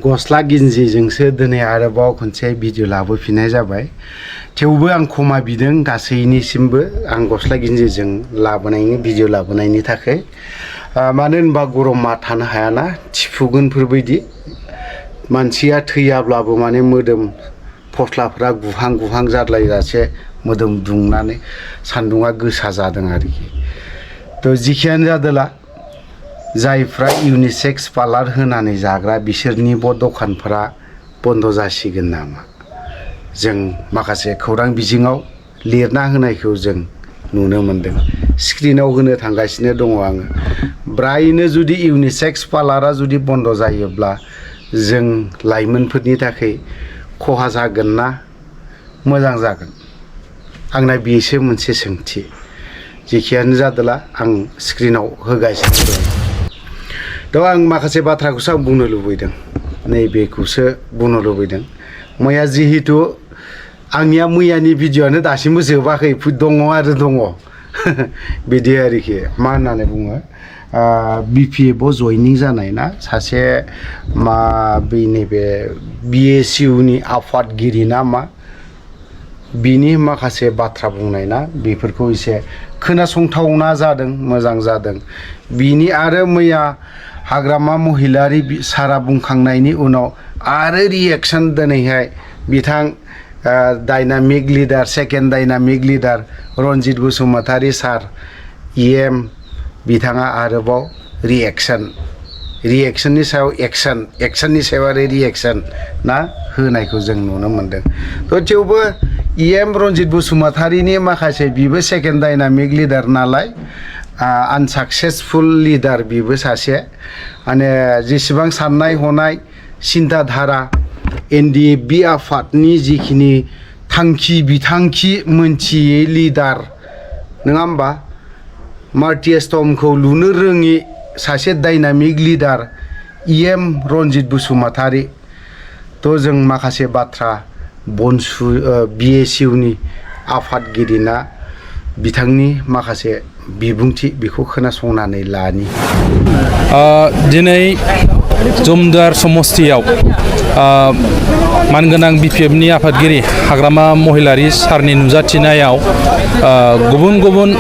गस्ला गिन्जिजोंसो दिनै आरोबाव खनसे भिडिअ लाबोफिननाय जाबाय थेवबो आं खमा बिदों गासैनिसिमबो आं गस्ला गिन्जिजों लाबोनायनि भिडिअ लाबोनायनि थाखाय मानो होनबा गरमा थानो हायाना थिफुगोनफोरबायदि मानसिया थैयाब्लाबो माने मोदोम फस्लाफोरा गुहां गुहां जाद्लायजासे मोदोम दुंनानै सान्दुङा गोसा जादों आरोखि थ' जिखियानो जादोला जायफ्रा इउनिसेक्स पार्लार होनानै जाग्रा बिसोरनिबो दखानफोरा बन्द जासिगोन नामा जों माखासे खौरां बिजोङाव लिरना होनायखौ जों नुनो मोनदों स्क्रिनाव होनो थांगासिनो दङ आङो ब्रायनो जुदि इउनिसेक्स पार्लारा जुदि बन्द जायोब्ला जों लाइमोनफोरनि थाखाय खहा जागोन ना मोजां जागोन आंना बेसो मोनसे सोंथि जेखियानो जादोला आं स्क्रिनाव होगासिनो दं थ' आं माखासे बाथ्राखौसो आं बुंनो लुबैदों नैबेखौसो बुंनो लुबैदों मैया जिहेतु आंनिया मैयानि भिडिअआनो दासिमबो जोबाखै दङ आरो दङ बिदि आरोखि मा होननानै बुङो BPFआव जयनिं जानाय ना सासे मा बे नैबे BSUनि आफादगिरि ना मा बिनि माखासे बाथ्रा बुंनाय ना बेफोरखौ एसे खोनासंथावना जादों मोजां जादों बिनि आरो मैया हाग्रामा महिलारि सारा बुंखांनायनि उनाव आरो रिएक्शन दिनैहाय बिथां dynamic leader second dynamic leader Ranjit Basumatary sir EM बिथाङा आरोबाव रिएक्शननि सायाव एक्शननि सायाव आरो रिएक्शन ना होनायखौ जों नुनो मोनदों थ' थेवबो EM रनजित बसुमतारीनि माखासे बिबो सेकेन्ड डायनामिक लिडार नालाय आनसाक्सेसफुल लिडार बिबो सासे माने जेसेबां साननाय हनाय सिन्था धारा NDFB आफादनि जिखिनि थांखि बिथांखि मोनथियै लिडार नङा होमबा मार्टिएस्टमखौ लुनो रोङि सासे dynamic leader EM Ranjit Basumatary थ' जों माखासे बाथ्रा BSUनि आफादगिरिना बिथांनि माखासे बिबुंथि बेखौ खोनासंनानै लानि दिनै जमदुवार समस्तियाव मानगोनां BPFनि आफादगिरि हाग्रामा महिलारि सारनि नुजाथिनायाव गुबुन गुबुन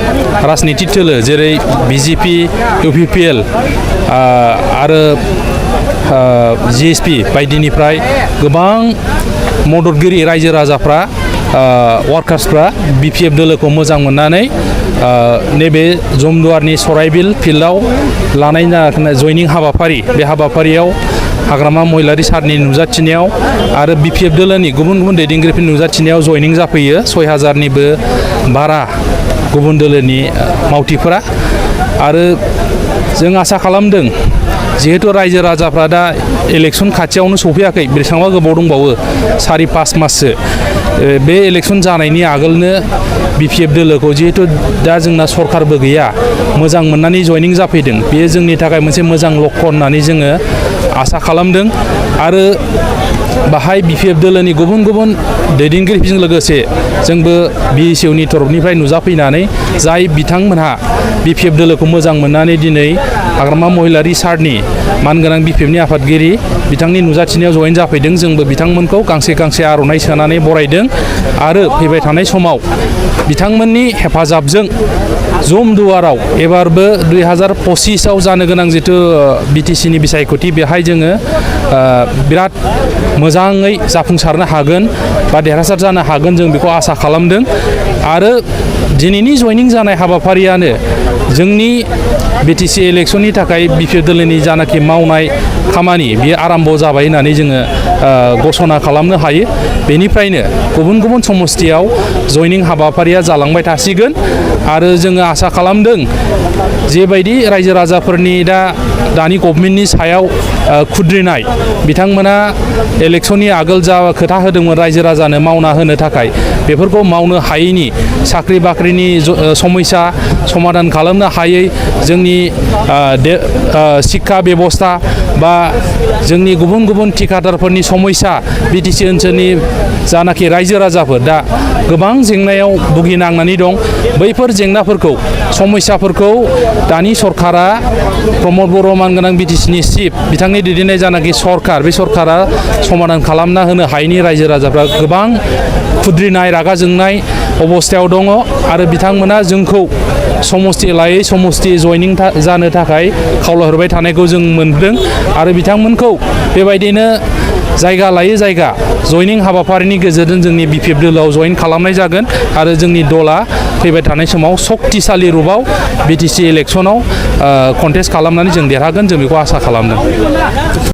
राजनिति थोलो जेरै BJP UPPL आरो GSP बायदिनिफ्राय गोबां मददगिरि रायजो राजाफ्रा वार्कार्सफ्रा BPF दोलोखौ मोजां मोननानै नैबे जमदुवारनि सराइबिल फिल्डआव लानाय जयनिं हाबाफारि बे हाबाफारियाव हाग्रामा महिलारि सारनि नुजाथिनायाव आरो BPF दोलोनि गुबुन गुबुन दैदेनगिरिफोरनि नुजाथिनायाव जयनिं जाफैयो 6000निबो बारा गुबुन दोलोनि मावथिफोरा आरो जों आसा खालामदों जिहेतु रायजो राजाफ्रा दा इलेक्सन खाथियावनो सफैयाखै बेसेबांबा गोबाव दंबावो 4-5 माससो बे इलेक्सन जानायनि आगोलनो BPF दोलोखौ जिहेतु दा जोंना सरकारबो गैया मोजां मोननानै जयनिं जाफैदों बेयो जोंनि थाखाय मोनसे मोजां लक्ष्य होननानै जोङो आसा खालामदों आरो बाहाय BPF दोलोनि गुबुन गुबुन दैदेनगिरिफोरजों लोगोसे जोंबो BSUनि तरफनिफ्राय नुजाफैनानै जाय बिथांमोनहा BPF दोलोखौ मोजां मोननानै दिनै हाग्रामा महिलारि सारनि मानगोनां BPFनि आफादगिरि बिथांनि नुजाथिनायाव जयेन जाफैदों जोंबो बिथांमोनखौ गांसे गांसे आर'नाइ सोनानै बरायदों आरो फैबाय थानाय समाव बिथांमोननि हेफाजाबजों जमदुवाराव एबारबो 2025आव जानो गोनां जिथु BTCनि बिसायख'थि बेहाय जोङो बिराद मोजाङै जाफुंसारनो हागोन बा देरहासार जानो हागोन जों बेखौ आसा खालामदों आरो दिनैनि जयनिं जानाय हाबाफारियानो जोंनि BTC इलेक्सननि थाखाय BPF दोलोनि जानाखि मावनाय खामानि बेयो आराम्भ जाबाय होननानै जोङो घोषणा खालामनो हायो बेनिफ्रायनो गुबुन गुबुन समस्तियाव जयनिं हाबाफारिया जालांबाय थासिगोन आरो जोङो आसा खालामदों जेबायदि रायजो राजाफोरनि दानि गभर्नमेन्टनि सायाव खुद्रिनाय बिथांमोना इलेक्सननि आगोल जा खोथा होदोंमोन रायजो राजानो मावना होनो थाखाय बेफोरखौ मावनो हायैनि साख्रि बाख्रिनि समस्या समाधान खालामनो हायै जोंनि शिक्षा बेबस्था बा जोंनि गुबुन गुबुन थिकादारफोरनि समस्या BTC ओनसोलनि जानाखि रायजो राजाफोर दा गोबां जेंनायाव भुगिनांनानै दं बैफोर जेंनाफोरखौ समस्याफोरखौ दानि सरकारा प्रमद बर' मानगोनां बिटिसिनि चिफ बिथांनि दैदेननाय जानाखि सरकार बे सरकारा समाधान खालामना होनो हायैनि रायजो राजाफ्रा गोबां खुद्रिनाय रागा जोंनाय अबस्थायाव दङ आरो बिथांमोना जोंखौ समस्ति लायै समस्ति जयनिं जानो थाखाय खावलायहरबाय थानायखौ जों मोनदों आरो बिथांमोनखौ बेबायदिनो जायगा लायै जायगा जयनिं हाबाफारिनि गेजेरजों जोंनि BPF दोलोआव जयेन खालामनाय जागोन आरो जोंनि दला फैबाय थानाय समाव सक्तिशालि रुपाव BTC इलेक्सनाव कन्टेस्ट खालामनानै जों देरहागोन जों बेखौ आसा खालामदों।